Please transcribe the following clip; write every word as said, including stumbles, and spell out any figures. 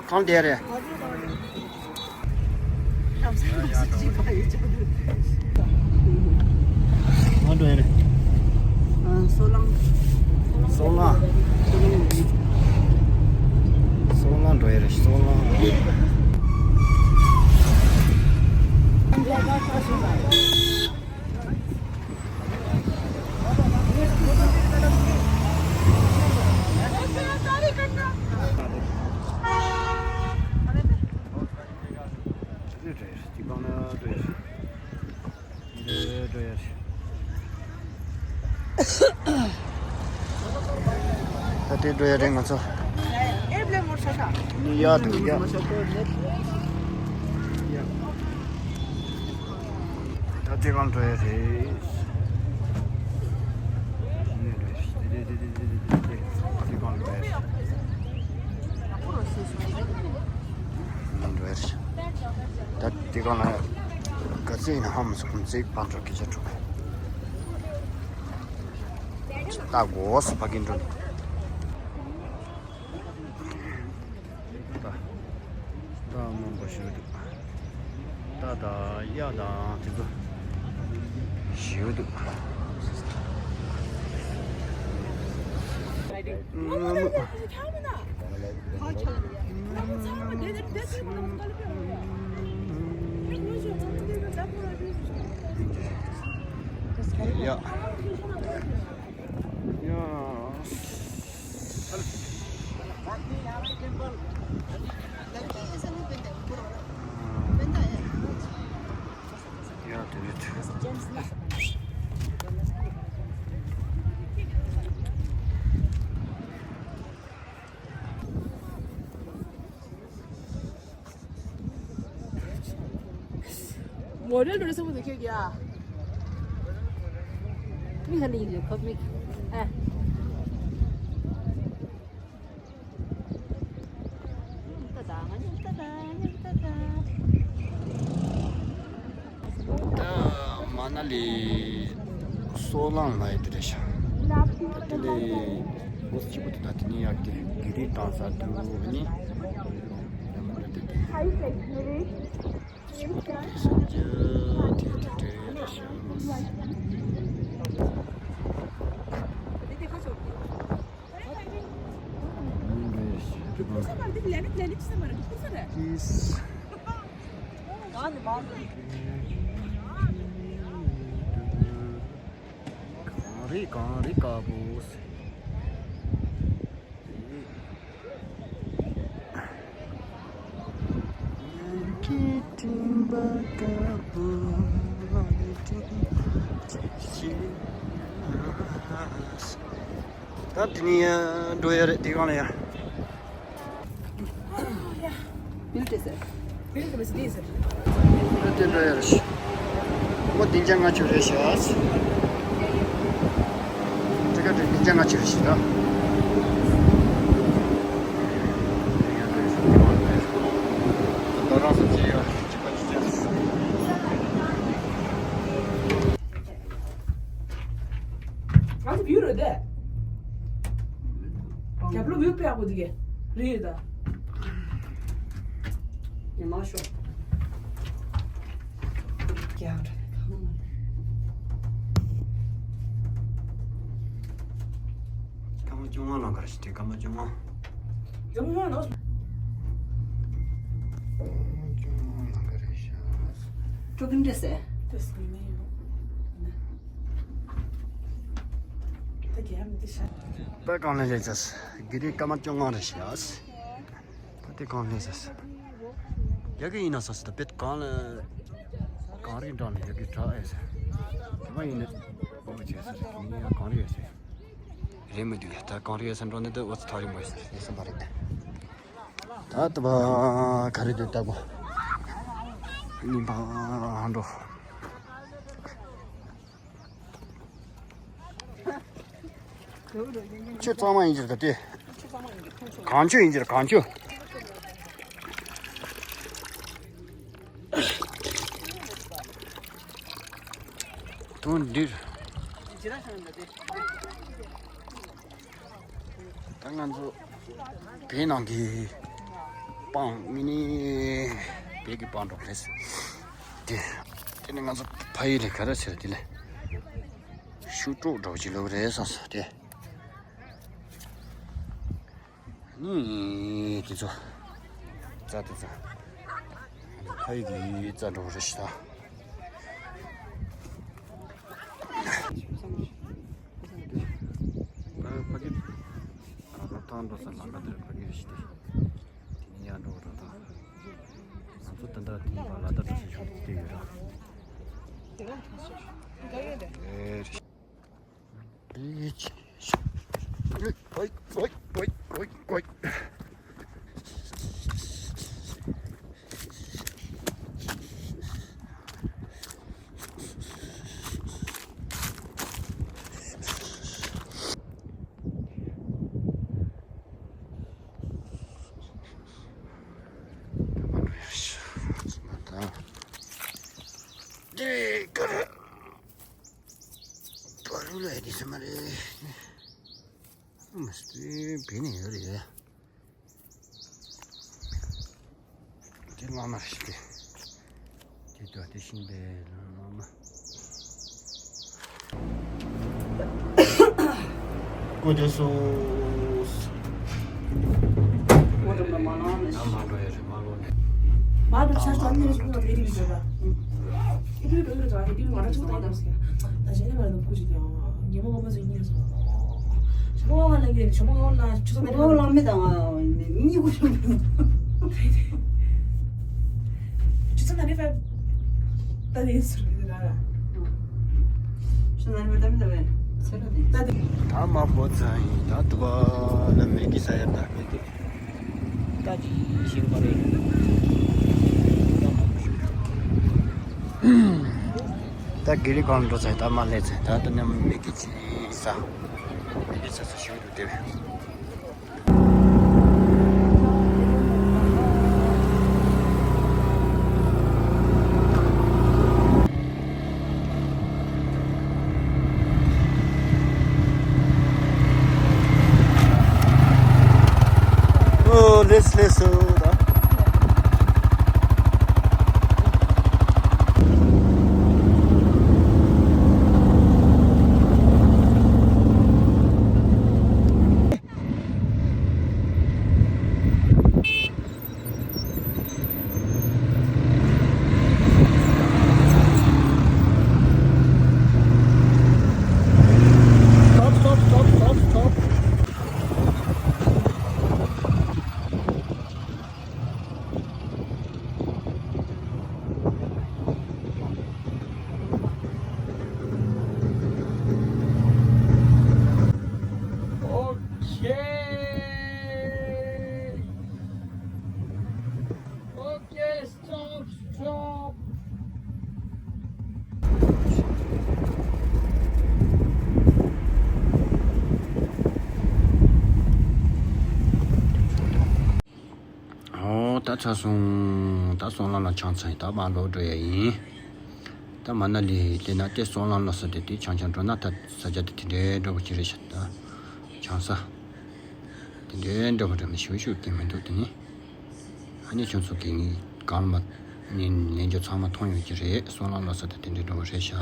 གང་བསྡད་རེད། གང་འགྲོ་ཡ་རེད། སོ་ལང་། སོ་ལང་འགྲོ་ཡ་རེད། སོ་ལང་། ད་དེ་འགྲོ་ཡ་རེད་ང་ཚོ། ཡ་དང་ཡ། ད་དེ་གང་འགྲོ་ཡ་རེད། དེ་གང་འགྲོ་ཡ་རེད། འགྲོ་ཡ་རེད། ད་དེ་གང་ལ་ག་ཚོད་ཡིན་ན་ཧ་མ་སོང་ཁོང་ཚོས་ཕར་འགྲོ་སྐད་ཆ་འགྲོ། ད་གོ་སོ་ཕ་གི་འགྲོ། ད་ད་མང་པོ་ཞིག་འདུག་ད་ད་ཡ་དང་དེ་ཚོ་ཞིག་འདུག་ཡ། ཡ། ཡ་དེ་རེད། མོ་རེ་ལོ་རེ་སེམས་པོ་དེ་ཁྱོད་ཀྱིས་ཨ། མིག་ཧ་ནི་ཡིན་ལེ་ཁོ་མིག་ཨ། ཏ་ཏ་ང་ཉམ་ཏ་ཏ་ཉམ་ཏ་ཏ། ད་མ་ན་ལི་སོ་ལང་ལ་ཡོད་དེ་རེད་ཤག་ད་དེ་ལས་འོ་གཅིག་པུ་དེ་ད་དེ་ནས་ཡག་དེ་གི་རི་བཏང་ས་འདུག་ནི། ཡང་མ་རེད་དེ་དེ། གཅིག་པུ་དེ་ས་རྒྱ་དེ་དེ་དེ་རེད་ཤག་གངས་རི་གངས་རི་དཀར་པོ། ད་དེ་ནས་ཡར་འགྲོ་ཡ་རེད། དེ་གང་ལ་ཡ། བིལ་ཏེ་ཟེར། བིལ་ཏེ་མི་སི་ཏེ་ཟེར། ད་དེ་འགྲོ་ཡ་རེད། ཨོ་བདུན་བརྒྱ་ལྔ་བཅུ་རེད་ཤག་དེ་ག་དེ་བདུན་བརྒྱ་ལྔ་བཅུ་རེད་ཤག་ད། ད་རང་སོ་སོ་ཡ། ང་ཚོ་བིའུ་རེད་དེ། རྒྱབ་ལོགས་བིའུ་དཔེ་ཡག་པོ་འདུག་གས། རི་ཡོད་ད། ཉི་མ་ཤོག་རྒྱག་ར་ནས་གང་མ། སྐར་མ་བཅོ་ལྔ་ལང་ཀར་ཞིག་སྟེ། སྐར་མ་བཅོ་ལྔ། སྐར་མ་བཅོ་ལྔ་ལོ། སྐར་མ་བཅོ་ལྔ་ལང་ཀར་ཞིག་སྤྲོ་གིན་འདྲ་ཟེར། ད་རྒྱ་མི་དེ་ཤ། དཔེ་གང་ལས་ལས་ཟེར། གི་རི་སྐར་མ་བཅོ་ལྔ་རེད་ཤག་ད་དེ་གང་ལས་ཟེར། ཡ་གི་ཡིན་ན་ས་སི་ད་དཔེ་གང་ལ། གངས་རི་འགྲམ་ལ་ཡ་གི་བྲག་ཨེ་ཟེར། དེ་མ་ཡིན་ན་ཨོ་བྱས་ཟེར། ཡིན་ཡ་གངས་རི་ཨེ་ཟེར། རེད་མི་འདུག་ད་གངས་རི་ཨེ་ཟེར་འགྲོ་ནི་ད་ཨོ་ཙི་ཐག་རིང་པོ་ཨེ་ཟེར་ཡིན་བསམ་པ་རེད། ད་ལྟ་བ་ག་རེ་འདུག་ལྟ་གོ། གཉིས་པ་འགྲོ། ཆུ་གཙང་མ་ཡིན་གྱི་རེད་ད་དེ། གངས་ཆུ་ཡིན་གྱི་རེད། གངས་ཆུ། དོན་འདིར། ད་ང་ཚོ་བོད་ནང་གི་ སྤང་ངི་ནི་བལ་གྱི་སྤང་འགྲོ་རེད། དེ་དེ་ནི་ང་ཚོ་ཕ་ཡུལ་ལ་ག་རེ་ཟེར་དེ་ལ་ཤུ་ཀྲོག་འགྲོ་གི་ལོག་རེད་བསམ་སོང་དེ། ནི་དེ་ཚོ་རྩྭ་དེ་ཚོ་ཕ་ཡུལ་གྱི་རྩྭ་འགྲོ་རེད་ཤག་ད་ཕ་གི་རབ་ཐང་འགྲོ་ས་ལམ་ཁ་དེར་ཕ་གི་རེད་ཤག་དེ། དེ་ནས་ཡར་འགྲོ་རོགས་དང་། ང་ཚོ་ད་ལྟ་དེ་ཡིན་པ་ལ་དྭགས་འགྲོ་ས་ཤོག་དེ་ཡོད་ར། ད་ང་ཚོ་ད་ལྟ་འདི་ག་རེ། བ་རུ་ལ་ཡ་དེ་ས་མ་རེད། མ་སི་བེ་ནས་ཡོད་རེད། དེ་བླ་མ་ཞིག་གི། དེ་ལྟ་དེ་ཤིང་པའི་བླ་མ། ཀུ་དེ་སོ། ཨོ་རེད་མ་ལང་ནས། ཨ་མ་འགྲོ་ཡ་རེད་མ་ལོ་ནས། མ་འགྲོ་ཆར་ཆར་ནས་སོང་ལ་མེད་རིགས་བཟོས་པ། ཨི་ཏི་ལི་བོད་ལ་འགྲོ་ཨི་ཏི་ལི་ང་རང་ཆུ་ཚོད་ལྟར་ཟེར། ད་གཞན་ལ་མ་རེད་ཁུ་ཅིག་ཀྱང་ཉི་མ་ངོ་མ་ཚོ་གཉིས་སོང་། ཞོགས་པ་ང་ལ་ངས་ཞོགས་པ་ང་ལ་ཆུ་ཚོད་ངོ་ལ་མི་དང་ང་གཉིས་ཀུ་ཞོགས་པ། ཆུ་ཚོད་ན་རེ་ཕེབས། ད་ནས་ཟུར་གྱི་ལ་ལ། ཆུ་ཚོད་ན་རེ་ཕེབས་ད་མི་ད་བས་ཚེ་ར་དེ། ད་དེ། ད་མ་བོ་ཚ་ཡིན་ད་དུ་བ་ལ་མེ་གི་ས་ཡ་ད་ཕེབས་དེ། ད་ཅི་ཤེས་པ་རེད། ད་གི་རི་གང་འགྲོ་ཚེ་ད་མ་སླེབས་ཚེ་ད་ད་ནམ་མི་གི་ཅི་ས་མི་གི་ས་ས་ཞིག་ཏུ་དེ། ཨོ་ལེས་ལེས་སོ་ད། Stop, stop, stop, stop, stop. Okay. Okay, stop, stop. ཨོ་ད་ཚར་སོང་། ད་སོང་ལམ་ལ་ཆང་ཚ་ཡིན། ད་མར་ལོག་འགྲོ་ཡ་ཡིན། ད་མ་ན་ལི་སླེབས་ན་དེ་སོང་ལམ་ལ་ས་དེ་དེ་ཆང་ཆང་འགྲོ་ན་ད་ས་ཆ་དེ་དེ་འདྲའི་འདྲ་པོ་ཅིག་རེད་ཤག་ད་ཆང་ས་དེ་འདྲའི་འདྲ་པོ་འདྲ་མི་ཞུ་ཞུ་གི་མི་འདུག་དེ་ནི་ཨ་ནི་ཁྱོད་ཚོ་གི་གང་ལ་མ་ཉན་ལེན་རྒྱུ་ཚང་མ་མཐོང་ཡོད་ཀྱི་རེད། སོང་ལམ་ལ་ས་དེ་དེ་འདྲའི་འདྲ་པོ་རེད་ཤག